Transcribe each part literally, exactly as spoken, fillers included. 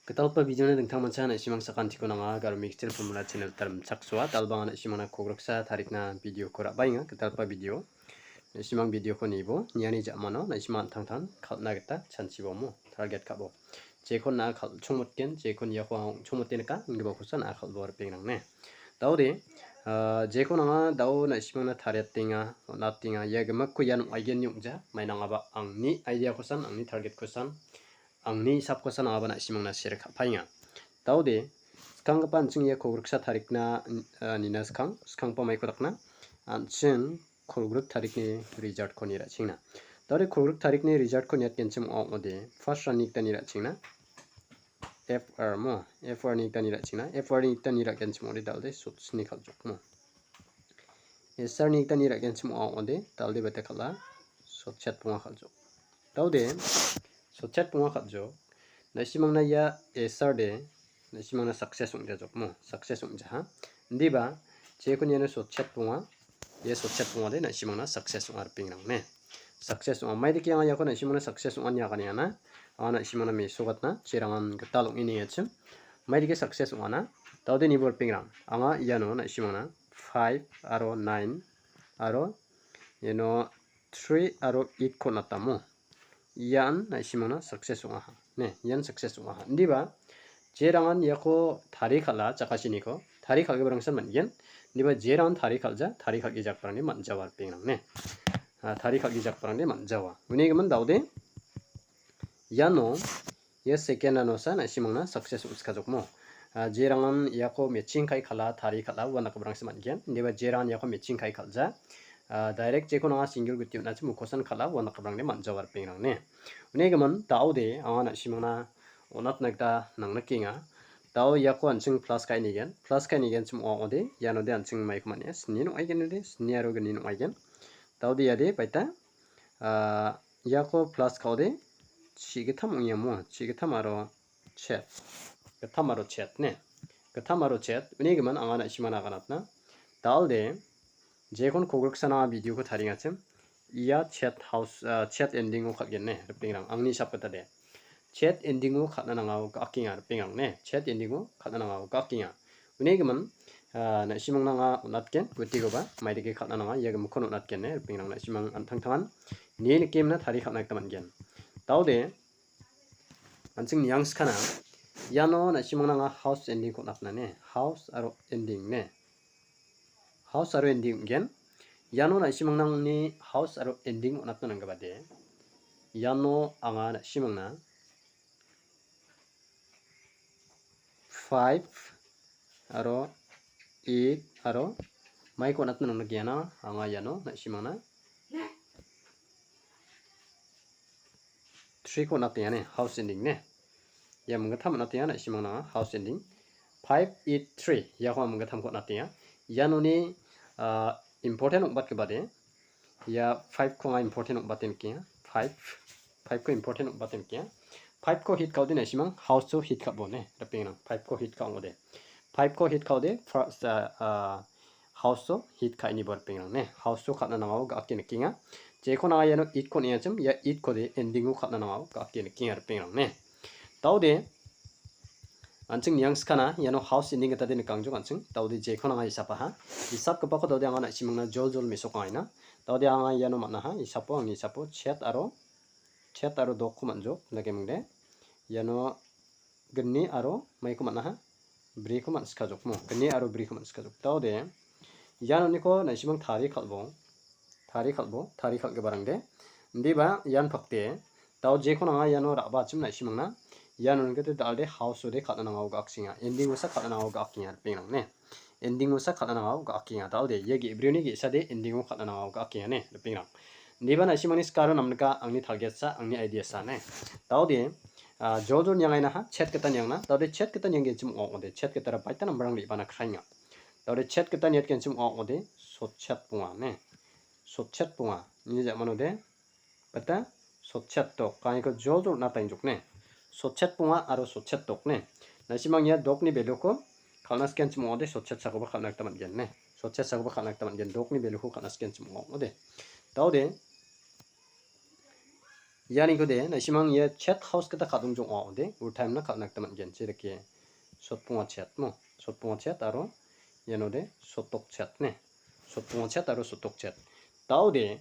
Gitalgipa videoni dingtangmancha na·simang sakantiko nanga Garo Mixture Formula channel tarimchaksoa. Dalbanga na·simangna kogriksa tarikna videoko ra·baenga, gitalgipa video. Na·simang videoko nibo niani ja·mano na·simang an·tangtan kal·na gita chanchibomo target ka·bo. Jekon na·a kal·chongmotgen, jekon iako ong·chongmote nika, ingipakosa na·a kal·bo ripengrangne. Daode, ah, jekon anga dao na·simangna tariatenga, on·atenga, ia gimikko ian ong·aigenni ong·ja, mainangaba angni idea-kosan, angni target-kosan, angni hisapkosan angaba na·simangna share ka·paenga. Daode, skanggipa an·ching ia kogriksa tarikna, ah, nina skang, skanggipa maiko dakna, an·ching kolgrik tarikni result-ko ni ra·chengna. Daode kolgrik tarikni result-ko niatgenchim ong·ode, first round-ni gita ni ra·chengna. F R mo, F R-ni gita ni ra·chengna. F R-ni gita ni ra·genchim ong·ode, daode sotsni kal·jokmo. S R-ni gita ni ra·genchim ong·ode, daode bete kal·a, sotchet bonga kal·jok. Daode, sotchet bonga kal·jok. Na·simangna ia S R de, na·simangna success ong·jajokmo, success ong·jaha. Indiba, jekon iano sotchet bonga, ia sotchet bongade na·simangna success ong·a ripengrangne. Success ong·a. Maidake anga iako na·simangna success ong·ani aganengana, anga na·simangna mesogatna, jerangan gital ong·e niengachim. Maidake success ong·ana, daode nibo ripengrang. Anga iano na·simangna five aro nine aro iano three aro eight-ko on·atamo. Ian na·simangna success ong·aha. Ne, ian success ong·aha. Indiba, jerangan iako tari kal·a, jakasiniko, tari kal·giparangsan man·gen. Indiba, jerangan tari kal·ja, tari kal·gijagiparangde man·jawa ripengrangne. Ah, tari kal·gijagiparangde man·jawa. Uni gimin daode, iano ia second-anosa na·simangna success ong·sikajokmo. Ah, jerangan iako matching ka·e kal·a, tari kal·a, uandakgiparangsa man·gen. Indiba jerangan iako matching ka·e kal·ja. Ah, direct jekon anga single guti on·achim ukosan kal·a, uandakgiparangde man·jawa ripengrangne. Uni gimin, daode anga na·simangna on·atna gita nangnikenga. Dao iako an·ching plus ka·e nigen. Plus ka·e nigenchim ong·ode, ianode an·ching maiko man·enga. Sni ong·aigen ode, sni aro gni ong·aigen. Daode iade baita, ah, iako plus ka·ode, chi gittam ong·iamo, chi gittam aro chet. Gittam aro chet ne. Gittam aro chet. Uni gimin anga na·simana aganatna. Dalde, jekon kogriksana videoko tariengachim. Ia chet house, ah, chet ending-o kal·gen ne, ripingrang. Angni hisap gita de. Chet ending-o kal·na nangao ga·akenga, ripingrang ne. Chet ending-o kal·na nangao ga·akenga. Uni gimin, ah, na·simangna anga on·atgen, gutikoba, maidake kal·na nanga, ia gimikkon on·atgen ne, ripingrang na·simang an·tangtangan. Nie nikemna tari kal·na gita man·gen. Daode, an·ching niangskana, iano na·simangna anga house ending-ko on·atna ne, house aro ending ne. House aro ending ong·gen. Iano na·simangna angni house aro ending on·atna nanggipade. Iano anga na·simangna five aro eight aro maiko on·atna nangna giana anga iano na·simangna three-ko on·atenga ne, house ending ne. Ia minggittam on·atenga, na·simangna house ending. Five eight three, iako anga minggittamko on·atenga. Ianoni, ah, important ong·batgipade, ia five-ko anga important ong·bate nikenga. Five, five-ko important ong·bate nikenga. Five-ko hit ka·ode na·simang house-o hit ka·bo ne, ripingrang. Five-ko hit ka·ong·ode. Five-ko hit ka·ode, first, ah, ah, house-o hit ka·iniba ripingrang ne. House-o kal·na nangao ga·ake nikenga. Jekon anga iano eight-ko on·engachim, ia eight-kode ending-o kal·na nangao ga·ake nikenga ripingrang ne. Daode, an·ching niangskana, iano house ending gitade nikangjok an·ching. Daode jekon anga hisapaha. Hisapgipako daode anga na·simangna joljol mesokangaina. Daode anga iano man·aha, hisapo, angni hisapo, chet aro, chet aro dokko man·jok, dake mingde. Iano gni aro maiko man·aha, briko man·sikajokmo. Gni aro briko man·sikajok. Daode, ian oniko na·simang tari kal·bo, tari kal·bo, tari kal·giparangde. Indiba ian pakde, dao jekon anga iano ra·bachim na·simangna, ian onigite dalde house-ode kal·na nangao ga·akchenga. Ending-osa kal·na nangao ga·akenga, ripingrang ne. Ending-osa kal·na nangao ga·akenga. Daode, ia ge·brioni ge·sade ending-o kal·na nangao ga·akenga ne, ripingrang. Indiba na·simangni skaro namnika angni target-sa, angni idea-sa ne. Daode, ah, joljol niangainaha, chet gita niangna. Daode chet gita nianggenchim ong·ode, chet gitara baita nambarang re·bana kraenga. Daode chet gita niatgenchim ong·ode, sotchet bonga ne. Sotchet bonga. Ini ja·manode, bata sotchet dok. Kaniko joljol on·ataenjok ne. Sotchet bonga aro sotchet dok ne. Na·simang ia dokni value-ko kal·na sikenchim ong·ode sotchetsakoba kal·na gita man·gen ne. Sotchetsakoba kal·na gita man·gen. Dokni value-ko kal·na sikenchim ong·ode. Daode, Ianiko de, na·simang ia chet house gita ka·dong jong·a ong·ode, ultaimna ka·na gita man·gen. Jedake sotbonga chet mo, sotbonga chet aro iano de sotok chet ne. Sotbonga chet aro sotok chet. Daode,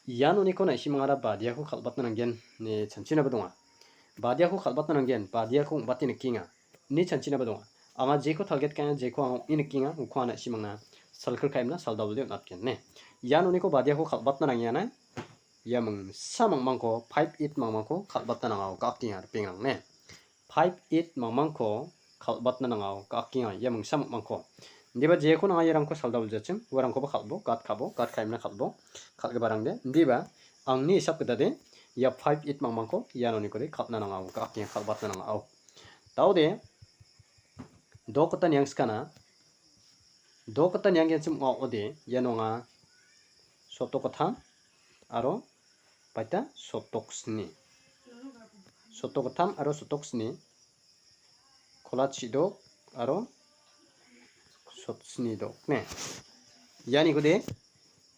ianoniko na·simangara badiako kal·batna nanggen, ne chanchinaba donga. Badiako kal·batna nanggen, badiako ong·bate nikenga, ne chanchinaba donga. Anga jeko target ka·enga, jeko anga ong·e nikenga, uko anga na·simangna salkil ka·emna saldabule on·atgen ne. Ianoniko badiako kal·batna nangenga na, ia mingsa mangmangko, five eight mangmangko kal·batna nangao, ga·akenga, ripengrang ne. Five eight mangmangko kal·batna nangao, ga·akenga ia mingsa mangmangko. Indiba jeko nanga iarangko saldaoljachim, uarangkoba kal·bo, gat ka·bo, gat ka·emna kal·bo, kal·giparangde. Indiba angni hisap gitade ia five eight mangmangko ianonikode kal·na nangao, ga·akenga, kal·batna nangao. Daode, dok gita niangskana, dok gita nianggenchim ong·a ong·ode, iano anga sotok gittam aro baita sotok sni. Sotok gittam aro sotok sni. Kola chidok aro sotsni dok ne. Ianiko de,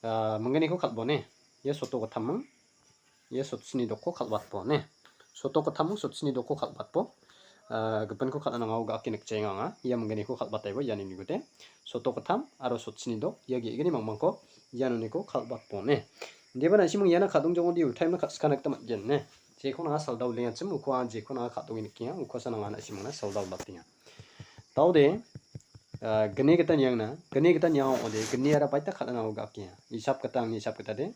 ah, minggniko kal·bo ne. Ia sotok gittaming, ia sotsni dokko kal·batbo ne. Sotok gittaming sotsni dokko kal·batbo. Ah, gipinko kal·na nangao, ga·ake nikjaenga anga. Ia minggniko kal·bataibo iani nigode. Sotok gittam aro sotsni dok, ia ge·gni mangmangko ianoniko kal·batbo ne. Indiba na·simang iana ka·dong jongode ultaimna ka·sikana gita man·gen ne. Jeko nanga saldao lengachim, uko anga jeko nanga ka·donge nikenga, ukosa nanga na·simangna saldao batenga. Daode, ah, gni gita niangna, gni gita niang ong·ode, gniara baita kal·na nangao, ga·akenga. Hisap gita, angni hisap gitade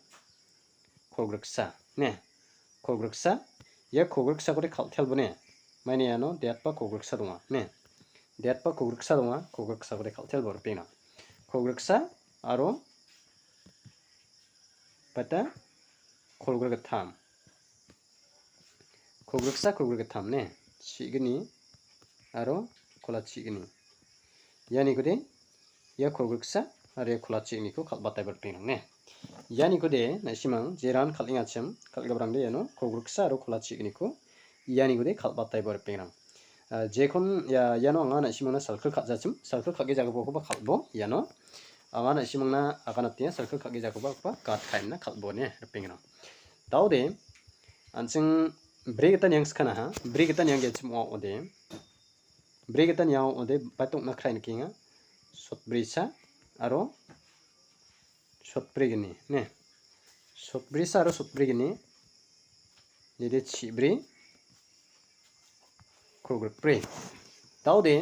kolgriksa, ne? Kolgriksa, ia kolgriksakode kal·telbo ne? Maina iano detba kolgriksa donga, ne? Detba kolgriksa donga, kolgriksakode kal·telbo, ripengrang. Kolgriksa aro baita kolgrikgittam. Kolgriksa, kolgrikgittam ne, chigni aro kola chigni. Ianiko de, ia kolgriksa aro ia kola chigniko kal·bataiba ripengrang ne. Ianiko de, na·simang jeran kal·engachim, kal·giparangde iano kolgriksa aro kola chigniko ianiko de kal·bataiba ripengrang. Ah, jekon ia, iano anga na·simangna salkil ka·jachim, salkil ka·gijagipakoba kal·bo iano. Anga na·simangna aganatenga, salkil ka·gijagipakoba gat ka·emna kal·bo ne, ripengrang. Daode, an·ching bri gita niangskanaha, bri gita nianggenchim ong·a ong·ode. Bri gita niang ong·ode, baita ong·na krai nikenga. Sotbrisa aro sotbrigni, ne. Sotbrisa aro sotbrigni. Nede chibri, kolgrikbri. Daode,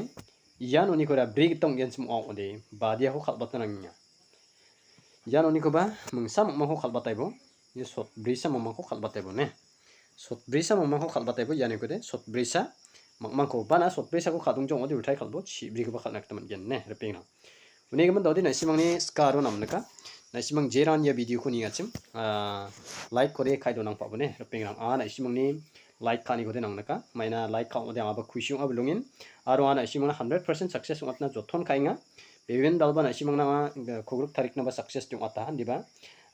ian oniko ra bri gita ong·genchim ong·a ong·ode, badiako kal·batna nangenga. Ian onikoba mingsa mangmangko kal·bataibo, ia sotbrisa mangmangko kal·bataibo ne. Sotbrisa mangmangko kal·bataibo, ian onikode sotbrisa mangmangko. Bana sotbrisako ka·dongja ong·ode ultai kal·bo, chibrikoba kal·na gita man·gen ne, ripengrang. Uni gimin daode na·simangni sika aro namnika. Na·simang jeran ia video-ko niengachim, ah, like-kode ka·e donangpabo ne, ripengrang. Anga na·simangni like ka·aniko de nangnika. Maina like ka·ode angaba kusi ong·a bilongen. Aro anga na·simangna hundred percent success ong·atna joton ka·enga. Beben dalba na·simangna anga, eh, kogrip tariknaba success de ong·ata, indiba.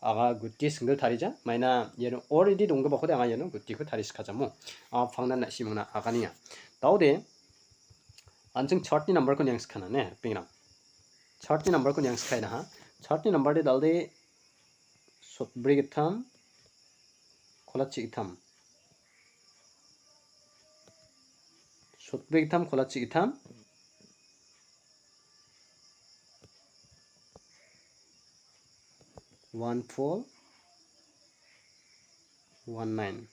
Anga guti single tarija. Maina iano already donggipakode anga iano gutiko tariskajamo. Anga pangnan na·simangna aganenga. Daode, an·ching chart-ni number-ko niangskana ne, ripengrang. Chart-ni number-ko niangskainaha. Chart-ni number de dalde sotbri gittam, kolachi gittam. Sotbri gittam, kolachi gittam. One four one nine.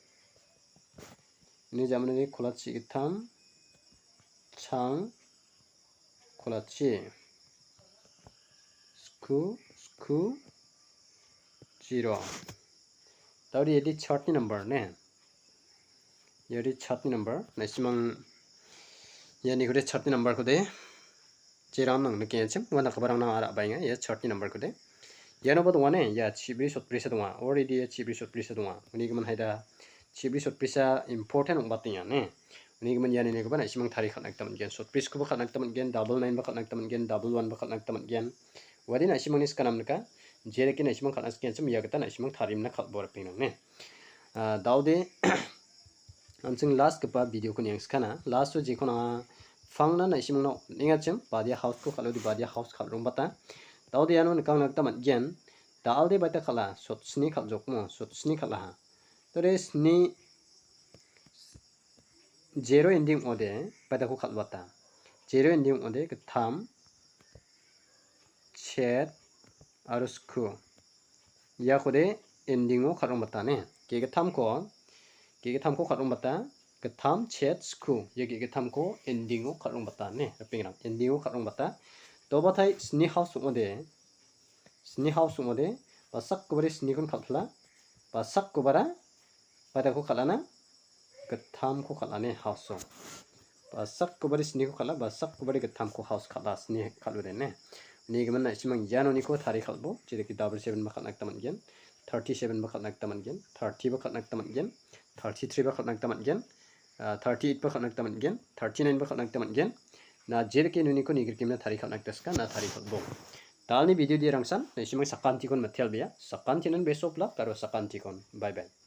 Ini jamani kolachi gittam, chang, kolachi. Sku, sku, zero. Daode iadi chart-ni number ne. Iadi chart-ni number. Na·simang ianiko de chart-ni number-ko de. Jeran nang nikenchim, ua nakabarang nang ara baenga, ia chart-ni number-ko de. Ianoba donga ne, ia chibri sotbrisa donga. Already ia chibri sotbrisa donga. Uni gimin haida chibri sotbrisa important ong·batenga ne. Uni gimin ianikoba na·simang tari kal·na gita man·gen. Sotbriskoba kal·na gita man·gen, double nine-ba kal·na gita man·gen, double one-ba kal·na gita man·gen. Uade na·simangni sika namnika. Jereke na·simang kal·na sikenchim, ia gita na·simang tarimna kal·bo ripengrang ne. Ah, daode, an·ching last gipa video-ko niangskana. Last-o jekon anga pangna na·simangna on·engachim, badia house-ko kal·ode badia house kal·rongbata. Daode iano nikangna gita man·gen. Dalde baita kal·a, sotsni kal·jokmo, sotsni kal·aha. Tore sni zero ending ong·ode, baitako kal·bata. Zero ending ong·ode, gittam, chet, aro sku. Iakode ending-o kal·rongbata ne. Ge·gittamko, ge·gittamko kal·rongbata, gittam, chet, sku. Ia ge·gittamko ending-o kal·rongbata ne. Ripengrang, ending-o kal·rongbata. Dobatai sni house ong·ode, sni house ong·ode, basakgipade snikon kal·pila, basakgipara, baitako kal·ana, gittamko kal·ane house-o. Basakgipade sniko kal·a, basakgipade gittamko house kal·a, sni kal·ode ne. Unigimin na·simang ianoniko tarie kal·bo, jedake double seven ba kal·na gita man·gen, thirty seven ba kal·na gita man·gen, thirty ba kal·na gita man·gen, thirty three ba kal·na gita man·gen, ah, thirty eight ba kal·na gita man·gen, thirty nine ba kal·na gita man·gen. Na jedake noniko nigrikemna tarie kal·na gita sika, na tarie kal·bo. Dalni video de rangsan, na·simang sakantikon mitelbea, sakantinan best of luck, aro sakantikon. Bye bye.